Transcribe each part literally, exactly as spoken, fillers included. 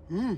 Mm.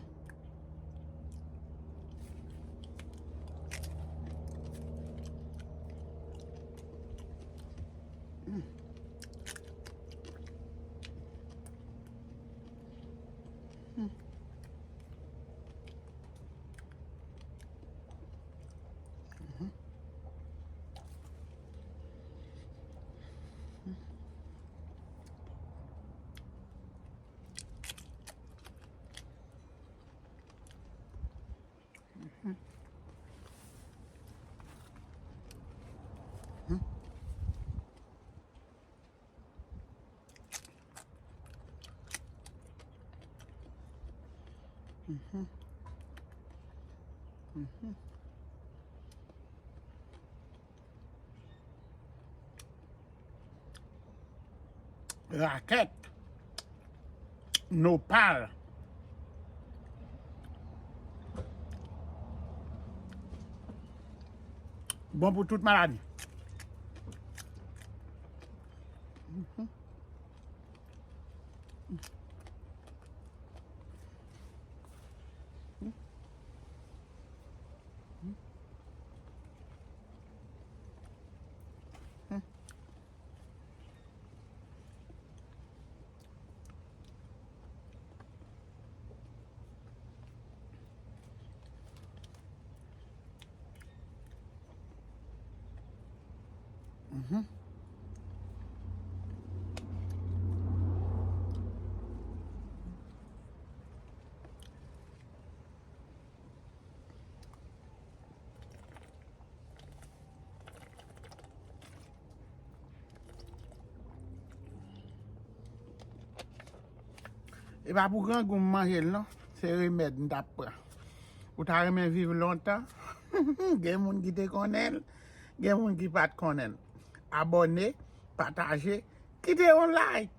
Rakèt. Nopal. Bon pou tout maladi. E pa pou grangou m manje l non. Se remèd m t ap pran. Ou ta renmen viv lontan? Gen moun ki te konnen l, gen moun ki pa t konnen l. Abòne, pataje, kite yon like.